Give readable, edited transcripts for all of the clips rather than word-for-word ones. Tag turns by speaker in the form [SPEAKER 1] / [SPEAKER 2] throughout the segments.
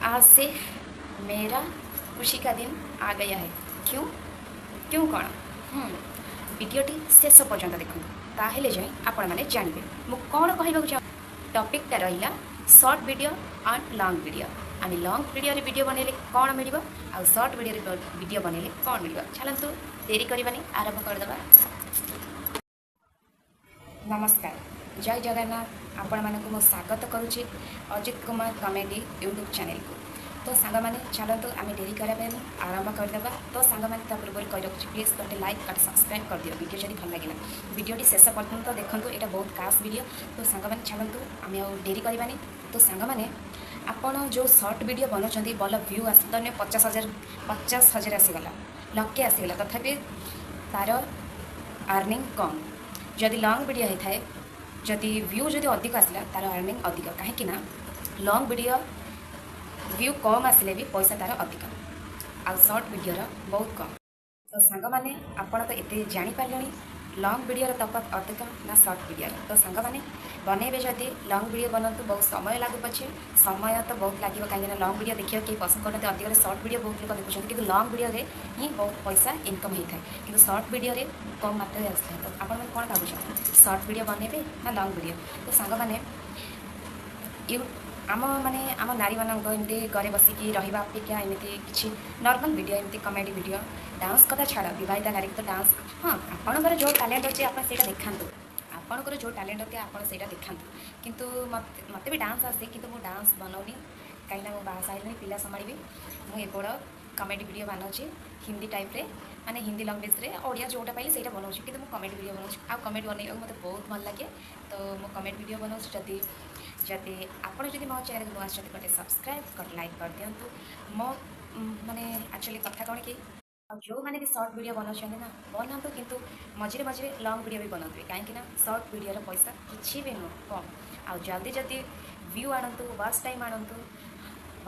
[SPEAKER 1] आज से मेरा खुशी का दिन आ गया है। क्यों क्यों କ'ଣ? ଭିଡ଼ିଓଟି ଶେଷ ପର୍ଯ୍ୟନ୍ତ ଦେଖନ୍ତୁ, ତାହେଲେ ଯାଇ ଆପଣମାନେ ଜାଣିବେ ମୁଁ କ'ଣ କହିବାକୁ ଚାହୁଁ। ଟପିକ୍ଟା ରହିଲା short video and long video. ଆମେ ଲଙ୍ଗ୍ ଭିଡ଼ିଓରେ ଭିଡ଼ିଓ ବନେଇଲେ କ'ଣ ମିଳିବ ଆଉ ସର୍ଟ ଭିଡ଼ିଓରେ ଭିଡ଼ିଓ ବନେଇଲେ କ'ଣ ମିଳିବ? ଚାଲନ୍ତୁ, ଡେରି କରିବାନି, ଆରମ୍ଭ କରିଦେବା। ନମସ୍କାର, ଜୟ ଜଗନ୍ନାଥ। ଆପଣମାନଙ୍କୁ ମୁଁ ସ୍ୱାଗତ କରୁଛି ଅଜିତ କୁମାର କମେଡି ୟୁଟ୍ୟୁବ୍ ଚ୍ୟାନେଲକୁ। ତ ସାଙ୍ଗମାନେ, ଚାଲନ୍ତୁ, ଆମେ ଡେରି କରିବାନି, ଆରମ୍ଭ କରିଦେବା। ତ ସାଙ୍ଗମାନେ, ତା ପୂର୍ବରୁ କହି ରଖୁଛି, ପ୍ଲିଜ୍ ଗୋଟେ ଲାଇକ୍, ଗୋଟେ ସବସ୍କ୍ରାଇବ୍ କରିଦିଅ ଭିଡ଼ିଓ ଯଦି ଭଲ ଲାଗିଲା। ଭିଡ଼ିଓଟି ଶେଷ ପର୍ଯ୍ୟନ୍ତ ଦେଖନ୍ତୁ, ଏଇଟା ବହୁତ ଖାସ୍ ଭିଡ଼ିଓ। ତ ସାଙ୍ଗମାନେ, ଚାଲନ୍ତୁ, ଆମେ ଆଉ ଡେରି କରିବାନି। ତ ସାଙ୍ଗମାନେ, ଆପଣ ଯେଉଁ ସର୍ଟ ଭିଡ଼ିଓ ବନାଉଛନ୍ତି, ଭଲ ଭ୍ୟୁ ଆସି ଧନ୍ୟ 50,000, 50,000 ଆସିଗଲା, ଲକ୍ଷେ ଆସିଗଲା, ତଥାପି ତା'ର ଆର୍ନିଂ କମ୍। ଯଦି ଲଙ୍ଗ୍ ଭିଡ଼ିଓ ହେଇଥାଏ, ଯଦି ଭ୍ୟୁ ଯଦି ଅଧିକ ଆସିଲା, ତା'ର ଆର୍ନିଂ ଅଧିକ। କାହିଁକି ନା ଲଙ୍ଗ୍ ଭିଡ଼ିଓ ଭ୍ୟୁ କମ୍ ଆସିଲେ ବି ପଇସା ତା'ର ଅଧିକ ଆଉ ସର୍ଟ ଭିଡ଼ିଓର ବହୁତ କମ୍। ତ ସାଙ୍ଗମାନେ, ଆପଣ ତ ଏତେ ଜାଣିପାରିଲେଣି ଲଙ୍ଗ୍ ଭିଡ଼ିଓର ତଫାତ୍ ଅଧିକ ନା ସର୍ଟ ଭିଡ଼ିଓର। ତ ସାଙ୍ଗମାନେ, ବନେଇବେ ଯଦି ଲଙ୍ଗ୍ ଭିଡ଼ିଓ ବନାନ୍ତୁ, ବହୁତ ସମୟ ଲାଗୁ ପଛେ। ସମୟ ତ ବହୁତ ଲାଗିବ, କାହିଁକିନା ଲଙ୍ଗ୍ ଭିଡ଼ିଓ ଦେଖିବାକୁ କେହି ପସନ୍ଦ କରୁନାହାନ୍ତି। ଅଧିକରେ ସର୍ଟ ଭିଡ଼ିଓ ବହୁତ ଲୋକ ଦେଖୁଛନ୍ତି, କିନ୍ତୁ ଲଙ୍ଗ୍ ଭିଡ଼ିଓରେ ହିଁ ବହୁତ ପଇସା ଇନକମ୍ ହେଇଥାଏ, କିନ୍ତୁ ସର୍ଟ ଭିଡ଼ିଓରେ କମ୍ ମାତ୍ରାରେ ଆସିଥାଏ। ତ ଆପଣମାନେ କ'ଣ ଭାବୁଛନ୍ତି, ସର୍ଟ ଭିଡ଼ିଓ ବନେଇବେ ନା ଲଙ୍ଗ୍ ଭିଡ଼ିଓ? ତ ସାଙ୍ଗମାନେ, you ଆମ ମାନେ ଆମ ନାରୀମାନଙ୍କ ଏମିତି ଘରେ ବସିକି ରହିବା ଅପେକ୍ଷା ଏମିତି କିଛି ନର୍ମାଲ୍ ଭିଡ଼ିଓ, ଏମିତି କମେଡ଼ି ଭିଡ଼ିଓ, ଡାନ୍ସ କଥା ଛାଡ଼, ବିବାହିତା ନାରୀକୁ ତ ଡାନ୍ସ, ହଁ, ଆପଣଙ୍କର ଯେଉଁ ଟ୍ୟାଲେଣ୍ଟ ଅଛି, ଆପଣ ସେଇଟା ଦେଖାନ୍ତୁ। ଆପଣଙ୍କର ଯେଉଁ ଟ୍ୟାଲେଣ୍ଟ ଅଛି, ଆପଣ ସେଇଟା ଦେଖାନ୍ତୁ। କିନ୍ତୁ ମୋତେ ବି ଡାନ୍ସ ଆସେ, କିନ୍ତୁ ମୁଁ ଡାନ୍ସ ବନଉନି, କାହିଁକିନା ମୁଁ ବାହା ସାରିଲିଣି, ପିଲା ସମ୍ଭାଳିବି। ମୁଁ ଏପଟ କମେଡ଼ି ଭିଡ଼ିଓ ବନାଉଛି ହିନ୍ଦୀ ଟାଇପ୍ରେ, ମାନେ ହିନ୍ଦୀ ଲାଙ୍ଗୁଏଜ୍ରେ। ଓଡ଼ିଆ ଯେଉଁଟା ପାଇଲି ସେଇଟା ବନାଉଛି, କିନ୍ତୁ ମୁଁ କମେଡ଼ି ଭିଡ଼ିଓ ବନାଉଛି ଆଉ କମେଡ଼ି ବନେଇବାକୁ ମୋତେ ବହୁତ ଭଲ ଲାଗେ। ତ ମୁଁ କମେଡ଼ି ଭିଡ଼ିଓ ବନାଉଛି। ଯଦି ଯଦି ଆପଣ ଯଦି ମୋ ଚ୍ୟାନେଲକୁ ନୂଆ ଆସିଛନ୍ତି, ଗୋଟେ ସବସ୍କ୍ରାଇବ୍, ଗୋଟେ ଲାଇକ୍ କରିଦିଅନ୍ତୁ। ମୋ ମାନେ ଆକ୍ଚୁଆଲି କଥା କ'ଣ କି, ଆଉ ଯେଉଁମାନେ ବି ସର୍ଟ ଭିଡ଼ିଓ ବନାଉଛନ୍ତି ନା, ବନାନ୍ତୁ, କିନ୍ତୁ ମଝିରେ ମଝିରେ ଲଙ୍ଗ୍ ଭିଡ଼ିଓ ବି ବନାଉଥିବେ, କାହିଁକି ନା ସର୍ଟ ଭିଡ଼ିଓର ପଇସା କିଛି ବି ନୁହଁ, କମ୍। ଆଉ ଜଲ୍ଦି ଜଲ୍ଦି ଭ୍ୟୁ ଆଣନ୍ତୁ, ୱାଚ୍ ଟାଇମ୍ ଆଣନ୍ତୁ,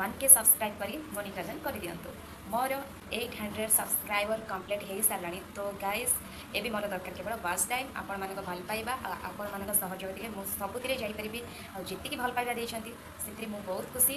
[SPEAKER 1] 1K subscribe କରି ମନିଟାଇଜେସନ୍ କରିଦିଅନ୍ତୁ। ମୋର 800 ସବସ୍କ୍ରାଇବର୍ କମ୍ପ୍ଲିଟ୍ ହେଇସାରିଲାଣି। ତ ଗାଇସ୍, ଏବେ ମୋର ଦରକାର କେବଳ ୱାଚ୍ ଟାଇମ୍, ଆପଣମାନଙ୍କ ଭଲ ପାଇବା ଆଉ ଆପଣମାନଙ୍କ ସହଯୋଗ ଥିଲେ ମୁଁ ସବୁଥିରେ ଯାଇପାରିବି। ଆଉ ଯେତିକି ଭଲ ପାଇବା ଦେଇଛନ୍ତି, ସେଥିରେ ମୁଁ ବହୁତ ଖୁସି।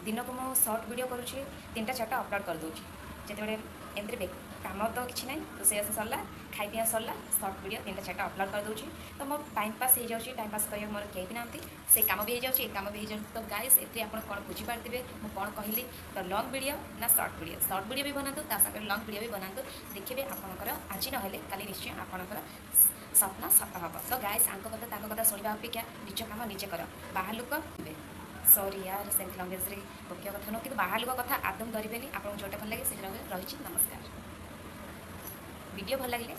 [SPEAKER 1] ଦିନକୁ ମୁଁ ସର୍ଟ ଭିଡ଼ିଓ କରୁଛି, ତିନିଟା ଚାରିଟା ଅପଲୋଡ଼ କରିଦେଉଛି। ଯେତେବେଳେ ଏମିତିରେ କାମ ତ କିଛି ନାହିଁ, ରୋଷେଇବାସ ସରିଲା, ଖାଇ ପିଇବା ସରିଲା, ସର୍ଟ ଭିଡ଼ିଓ ତିନିଟା ଚାରିଟା ଅପଲୋଡ଼ କରିଦେଉଛି। ତ ମୋ ଟାଇମ୍ ପାସ୍ ହେଇଯାଉଛି। ଟାଇମ୍ ପାସ୍ କରିବାକୁ ମୋର କେହି ବି ନାହାନ୍ତି, ସେ କାମ ବି ହେଇଯାଉଛି, ଏ କାମ ବି ହେଇଯାଉଛି। ତ ଗାଇସ୍, ଏଥିରେ ଆପଣ କ'ଣ ବୁଝିପାରିଥିବେ ମୁଁ କ'ଣ କହିଲି। ତ ଲଙ୍ଗ୍ ଭିଡ଼ିଓ ନା ସର୍ଟ ଭିଡ଼ିଓ? ସର୍ଟ ଭିଡ଼ିଓ ବି ବନାନ୍ତୁ, ତା ସାଙ୍ଗରେ ଲଙ୍ଗ୍ ଭିଡ଼ିଓ ବି ବନାନ୍ତୁ। ଦେଖିବେ, ଆପଣଙ୍କର ଆଜି ନହେଲେ କାଲି ନିଶ୍ଚୟ ଆପଣଙ୍କର ସ୍ୱପ୍ନ ସତ ହେବ। ତ ଗାଇସ୍, ଆଙ୍କ କଥା ତାଙ୍କ କଥା ଶୁଣିବା ଅପେକ୍ଷା ନିଜ କାମ ନିଜେ କର। ବାହାର ଲୋକ, ସରି ୟାର, ସେମିତି ଲାଙ୍ଗୁଏଜ୍ରେ ବକିବା କଥା ନୁହଁ, କିନ୍ତୁ ବାହାର ଲୋକ କଥା ଆଦୌ ଧରିବେନି। ଆପଣଙ୍କୁ ଯେଉଁଟା ଭଲ ଲାଗେ ସେଇଟା ରହିଛି। ନମସ୍କାର। ଭିଡ଼ିଓ ଭଲ ଲାଗିଲେ